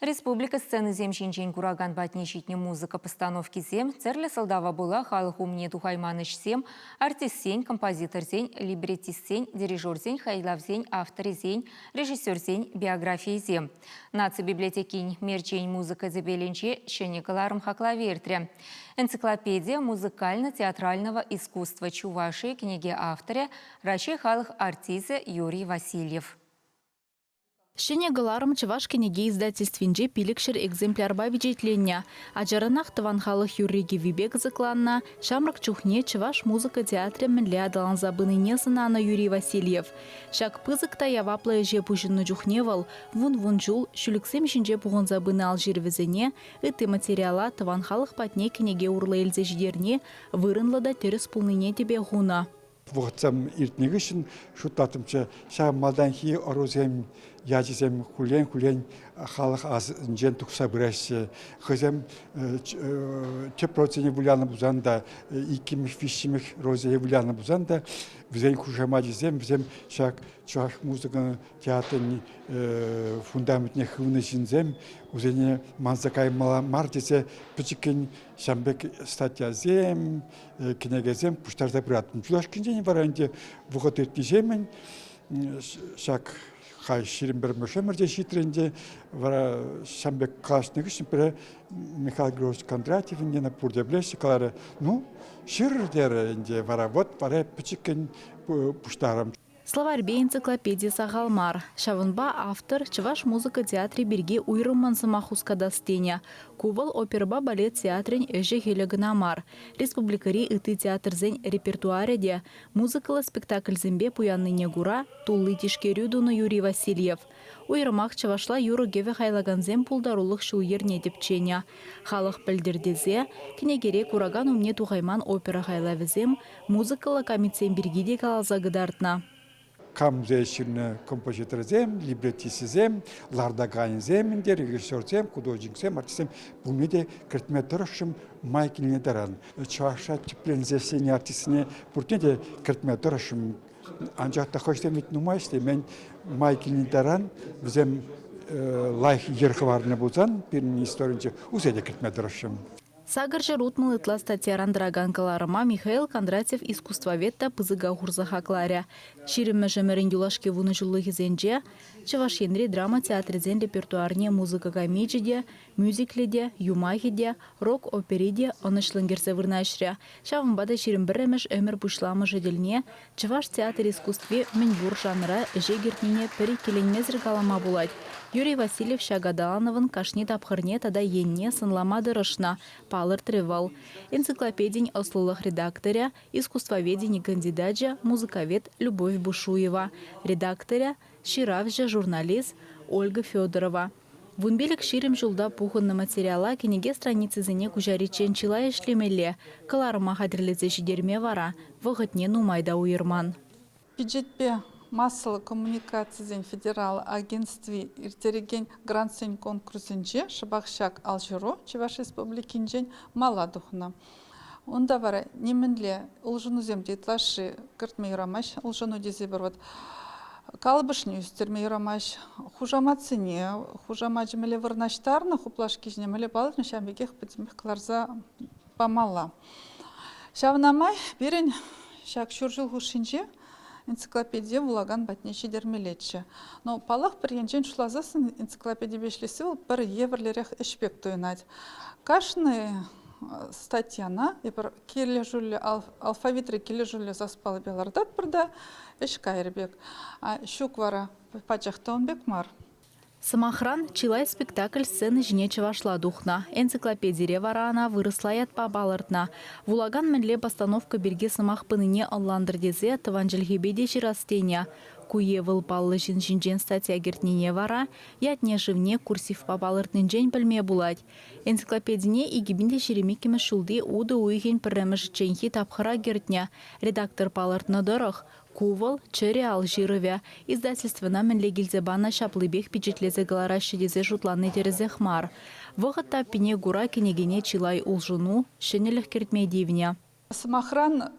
Республика сценисем ҫинчен куракан патне ҫитнӗ музыка постановкисем, тӗрлӗ сӑлтава пула халӑх умне тухайман ӗҫсем, артистсен, композиторсен, либреттистсен, дирижерсен, хайлавсен авторӗсен, режиссерсен биографийӗсем. Наци библиотекин Мерчен музыка тӗпелӗнче ҫӗнӗ кӑларӑм хаклавӗ иртрӗ. Энциклопедия музыкально-театрального искусства Чувашии кӗнеке авторӗ, Раҫҫей халӑх артисчӗ Юрий Васильев. Ҫӗнӗ кӑларӑм Чӑваш кӗнеке издательствинче 500 экземплярпа пичетленнӗ. Ачаранах тӑван халӑх юрри-кӗввипе кӑсӑкланнӑ, ҫамрӑк чухне чӑваш музыка театрӗ мӗнле аталанса пынине сӑнанӑ Юрий Васильев. Ҫак пысӑк та яваплӑ ӗҫе пуҫӑннӑ чухне вӑл вун-вун ҫул ҫӳлӗксем ҫинче пухӑнса пынӑ алҫырӑвӗсене, ытти материала тӑван халӑх патне кӗнеке урлӑ илсе ҫитерни вырӑнлӑ та тӗрӗс пулнине тӗпе хунӑ. Вӑхӑтсем иртнӗ хыҫҫӑн шутлаттӑмччӗ, ҫав малтанхи ӑрусем ячӗсем хуллен-хуллен халӑх асӗнчен тухса пыраҫҫӗ. Хӑйсем тӗп рольсене вылянӑ пулсан та, иккӗмӗш, виҫҫӗмӗш рольсене вылянӑ пулсан та, вӗсен хушамачӗсем, вӗсем ҫак чӑваш музыка театрӗн фундаментне хывнӑ ҫынсем, вӗсене манса каймалла мар тесе пӗчӗккӗн ҫавӑн пек статьясем, кӗнекесем пуҫтарса пыраттӑм. Юлашкинчен вара ӗнтӗ вӑхӑт иртнӗҫемӗн ҫак хай 21-мӗш ӗмӗрте ҫитрӗ ӗнтӗ, вара ҫавӑн пек калаҫнӑ хыҫҫӑн пӗрре Михаил Григорьевич Кондратьев ӗнтӗ пурте пӗлеҫҫӗ, каларӗ, ну, ҫырӑр терӗ ӗнтӗ вара, вот вара пӗчӗккӗн пуҫтарӑм. Словарьпе энциклопеди сахал мар. Ҫавӑнпа автор чӑваш музыка театрӗ пирки уйрӑммӑн сӑмах хускатас тенӗ. Ку вӑл оперӑпа балет театрӗн ӗҫӗ-хӗлӗ кӑна мар. Республикӑри ытти театрсен репертуарӗ те музыкӑллӑ спектакльсемпе пуяннине кура тулли тишкерӳ тунӑ Юрий Васильев. Уйрӑмах чӑвашла юрӑ-кӗвӗ хайлакансем пултарулӑх ҫул-йӗрне тӗпченӗ. Халӑх пӗлтӗр тесе кӗнекере куракан умне тухайман опера хайлавӗсем музыкӑллӑ камитсем пирки те каласа кӑтартнӑ. Камсем ҫырнӑ композиторсем, либреттистсем, лартаканӗсем ӗнтӗ, режиссерсем, художниксем, артистсем пурне те кӗртме тӑрӑшрӑм май килнӗ таран. Чӑвашра тӗпленсе ӗҫленӗ артистсене пурне те кӗртме тӑрӑшрӑм. Анчах та хӑйсем ведь нумай ӗҫлемен, май килнӗ таран вӗсем лайӑх йӗр хӑварнӑ пулсан пирӗн историнче усӑ те кӗртме тӑрӑшрӑм. 860 ытла статьяран тӑракан кӑларӑма Михаил Кондратьев искусствовед та пысӑка хурса хакларӗ. Ҫирӗммӗш ӗмӗрӗн юлашки вунӑҫуллӑхӗсенче Чӑваш Енри драма театрӗсен репертуарне музыка камичӗ те, мюзиклӗ те, юмахӗ те, рок-опери те ӑнӑҫлӑн кӗрсе вырнаҫрӗ. Ҫавӑнпа та 21-мӗш ӗмӗр пуҫламӑшӗ тӗлне чӑваш театр искусстви мӗнпур жанра ӗҫе кӗртнине пӗр иккӗленмесӗр калама пулать. Юрий Васильев ҫак аталанӑвӑн кашни тапхӑрне тата енне сӑнлама тӑрӑшнӑ, палӑртрӗ вӑл. Энциклопедин ӑслӑлӑх редакторӗ, искусствоведени кандидачӗ, музыковед Любовь Бушуева, редакторӗ, ҫыравҫӑ, журналист Ольга Федорова. 15-20 ҫулта пухӑннӑ материала кӗнеке страницисене куҫариччен чылай ӗҫлемелле, кӑларӑма хатӗрлесе ҫитерме вара вӑхӑтне нумай та уйӑрман. Пичетпе массӑллӑ коммуникацисен федераллӑ агентстви ирттерекен грантсен конкурсӗнче шӑпах ҫак алҫыру Чӑваш Республикинчен мала тухнӑ. Унта вара нимӗнле улшӑнусем те ытлашши кӗртме юрамасть. Улшӑну тесе пӗр вот калӑпӑшне ӳстерме юрамасть. Хушаматсене, хушамачӗ мӗнле вырнаҫтарнӑ, хуплашки ҫине мӗнле палӑртнӑ, ҫавӑн пекех пӗтӗмпех кӑларса памалла. Ҫавна май пирӗн ҫак ҫур ҫул хушшинче энциклопедие вулакан патне ҫитермеллеччӗ. Но, паллах, пӗр енчен шутласассӑн энциклопедипе ӗҫлесси вӑл пӗр евӗрлӗрех ӗҫ пек туйӑнать. Кашни статьяна эпир килӗшӳллӗ алфавитри килӗшӳллӗ саспаллипе лартатпӑр та ӗҫ кайрӗ пек. Ҫук вара пачах та ун пек мар. Сӑмахран, чылай спектакль сцена ҫине чӑвашла тухнӑ. Энциклопедире вара ӑна вырӑсла ятпа палӑртнӑ. Вулакан мӗнле постановка пирки сӑмах пынине ӑнлантӑр тесе тӑван чӗлхепе те ҫырас тенӗ. Ку е вӑл паллӑ ҫын ҫинчен статья кӗртнине вара ятне-шывне курсивпа палӑртнинчен пӗлме пулать. Энциклопедине 2022 ҫулти утӑ уйӑхӗн пӗрремӗшӗчченхи тапхӑра кӗртнӗ. Редактор палӑртнӑ тӑрӑх, ку вӑл чӗрӗ ал ҫырӑвӗ. Издательствӑна мӗнле килсе панӑ ҫаплипех пичетлесе кӑлараҫҫӗ тесе шутлани тӗрӗсех мар. Вӑхӑт таппине кура кӗнекене чылай улшӑну, ҫӗнӗлӗх кӗртме тивнӗ. Сӑмахран,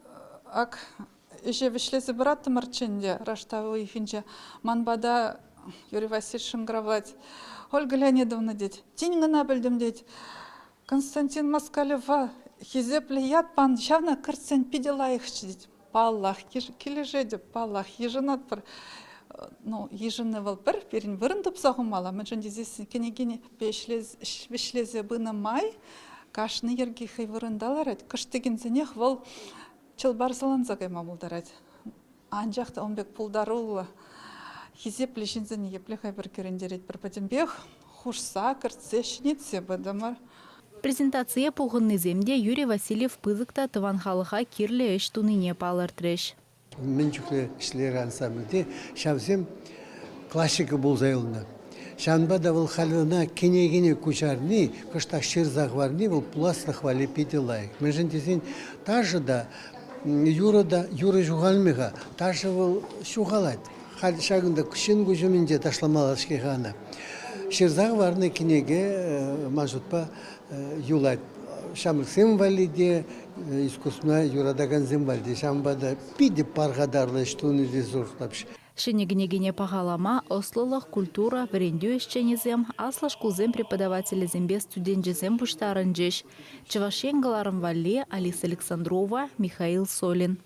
ак ӗҫе вӗҫлесе пыраттӑмӑрччӗ ӗнтӗ раштав уйӑхӗнче. Ман пата Юрий Васильевич шӑнкӑравлать. Ольга Леонидовна тет, тин кӑна пӗлтӗм тет, Константин Москалева хисеплӗ ят пан ҫавна кӗртсен питӗ лайӑхчӗ тет. Паллах, килӗшетӗп, паллах, йышӑнатпӑр. Ну, йышӑннӑ вӑл пӗр, пирӗн вырӑн тупса хумалла. Мӗншӗн тесессӗн кӗнекене вӗҫлесе пынӑ май кашни йӗрки хӑй вырӑнта ларать. Кӑшт текенсенех вӑл чӑлпарсӑланса кайма пултарать. Анчах та ун пек пултаруллӑ, хисеплӗ ҫынсене епле-ха пӗр кӳрентеретпӗр пӗтӗмпех хушса, кӗртсе, ҫӗнетсе пытӑмӑр. Презентацие пухӑннисем те Юрий Васильев пысӑк та тӑван халӑха кирлӗ ӗҫ тунине палӑртрӗҫ. Мӗн чухлӗ ӗҫлерӗ ансамбльте, ҫавсем классика пулса юлнӑ. Ҫавӑнпа та вӑл халь ӑна кӗнекене куҫарни, кӑштах ҫырса хӑварни вӑл пуласлӑх валли питӗ лайӑх. Мӗншӗн тесен ташӑ та, юрӑ та, юрӑ ҫухалмӗ-ха, ташӑ вӑл ҫухалать. Халь ҫакӑнта ҫын куҫ умӗнче ташламалла-ҫке-ха ӑна. Ҫырса хӑварнӑ кӗнеке ман шутпа юлать. Ҫамрӑксем валли те, искусствӑна юратакансем валли те. Ҫавӑнпа та питӗ пархатарлӑ ӗҫ тунӑ тесе шутлап. Ҫӗнӗ кӗнекене пахалама ӑслӑлӑх, культура, вӗрентӳ ӗҫченӗсем, аслӑ шкулсен преподавателӗсемпе студенчӗсем пуҫтарӑнчӗҫ. Чӑваш Ен кӑларӑм валли Алиса Александрова, Михаил Солин.